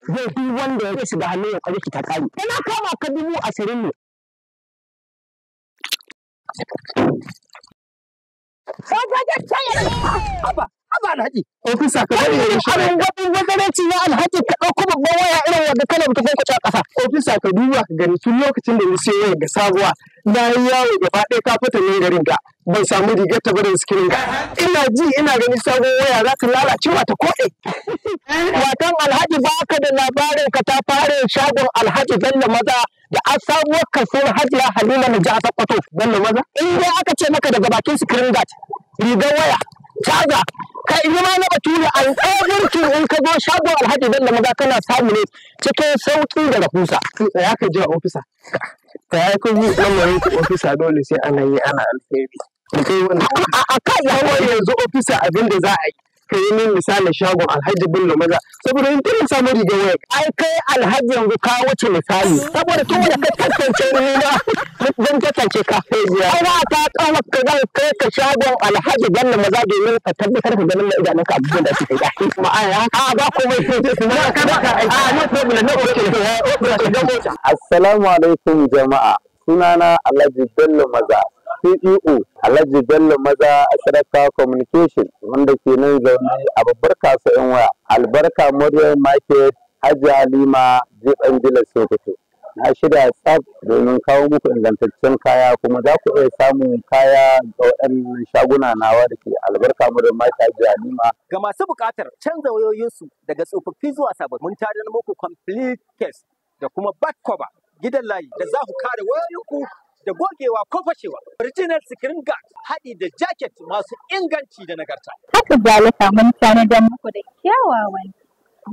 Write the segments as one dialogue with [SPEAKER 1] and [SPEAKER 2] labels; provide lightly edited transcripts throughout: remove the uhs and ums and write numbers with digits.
[SPEAKER 1] Zai duk wanda ya shiga hannu ya kwaje ta kare. Ina kama ka 20,000 ne.
[SPEAKER 2] Haba, haba Alhaji.
[SPEAKER 1] Ofisa ka bari ya shi. Abin gabin gwazareci na Alhaji ka ɗauko babban waya irin wanda kana mutu ko a ƙasa.
[SPEAKER 2] Ofisa ka duba ka gani tun lokacin da ni sayo wayar ga sabuwa na yi yawo gaba ɗaya ka fita nan garin ga ban samu rigar ta barin sikirin ga. Ina ji ina gani sabon waya za ta lalacewa ta koɗe.
[SPEAKER 1] Watan Alhaji baka da labarin ka ta fara shagon Alhaji Bello Maza da an sabuwar kasuwar Hajiya Halima na jihar Sokoto.
[SPEAKER 2] Bello Maza?
[SPEAKER 1] In dai aka ce maka daga bakin sikirin guard rigar waya caza kai in ma na bature an everything in ka zo shagon Alhaji Bello Maza kana samu ne cikin sauki da rahusa.
[SPEAKER 2] Tsaya ka ji a ofisa. Tsaya ka ji lamarin ku ofisa dole sai ana yi ana alheri. Da kai wannan
[SPEAKER 1] A kai ya
[SPEAKER 2] kawai yanzu ofisa abin da za a yi. Ka yi min misalin shagon Alhaji Bello Maza saboda in tana samu rigar waya.
[SPEAKER 1] Ai kai Alhaji yanzu ka wuce misali saboda tun da ka tantance ni na zan tantance ka. Ai ta kawo ka zan kai ka shagon Alhaji Bello Maza domin ka tabbatar ka ganin da idanunka abubuwan da ake kai.
[SPEAKER 2] Kuma ai haka.
[SPEAKER 1] A ba komai
[SPEAKER 2] Na ka baka aiki.
[SPEAKER 1] A no problem, no problem.
[SPEAKER 2] Shiga mota.
[SPEAKER 3] Assalamu alaikum jama'a. Sunana Alhaji Bello Maza, CEO Alhaji Bello Maza a Sadaka Communication wanda ke nan zaune a babbar kasuwar 'yan waya. Albarka Modern Market Hajji Halima Jiban Jila Sokoto. Na shirya tsaf domin kawo muku ingantaccen kaya kuma za ku iya samun kaya ga waɗannan shaguna nawa da ke Albarka Modern Market Hajji Halima.
[SPEAKER 4] Ga masu buƙatar canza wayoyinsu daga tsofaffi zuwa sababbi, mun tanadar muku complete case da kuma back cover gidan layi da za ku kare wayoyinku da gogewa ko fashewa. Original screen guard haɗi da jacket masu inganci da nagarta.
[SPEAKER 5] Haka zalika mun tanadar muku da kyawawan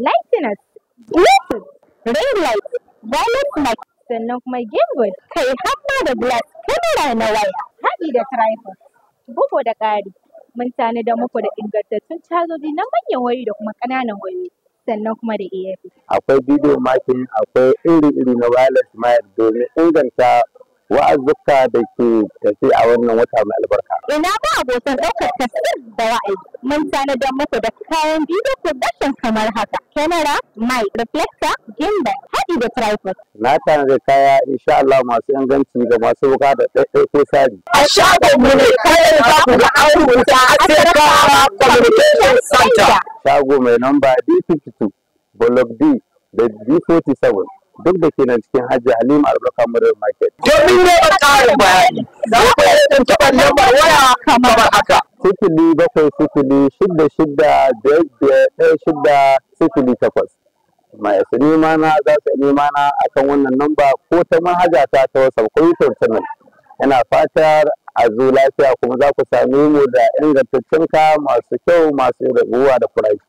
[SPEAKER 5] lighteners, Bluetooth, ring light, wireless mic, sannan kuma gimbal, kai har ma da glass camera na waya, haɗi da tripod. Bugu da ƙari, mun tanadar muku da ingantattun cajoji na manyan wayoyi da kuma ƙananan wayoyi, sannan kuma da earpiece.
[SPEAKER 3] Akwai video making, akwai iri-iri na wireless mic domin inganta wa'azzuka da ke tafi a wannan wata mai albarka.
[SPEAKER 5] Ina ba abokan ɗaukar tasir da wa'azi. Mun tanadar muku da kayan video production kamar haka. Camera, mic, reflector, gimbal, haɗi da tripod.
[SPEAKER 3] Na tanadi kaya insha Allah masu inganci ga masu bukatar ɗaiɗai ko sari.
[SPEAKER 1] A shagon mu ne kawai za ku ga an rubuta Asirka Communication Center.
[SPEAKER 3] Shago mai namba D52, Block D da D47 duk da ke nan cikin Hajji Halima Albarka Modern Market.
[SPEAKER 1] Domin neman ƙarin bayani, za ku iya tuntuɓar lambar waya kamar haka.
[SPEAKER 3] 07066551608. Masu nema na za su nema na akan wannan namba ko ta manhaja ta ta WhatsApp ko YouTube channel. Ina fatar a zo lafiya kuma za ku same mu da ingantaccen kaya masu kyau masu raguwa da farashi.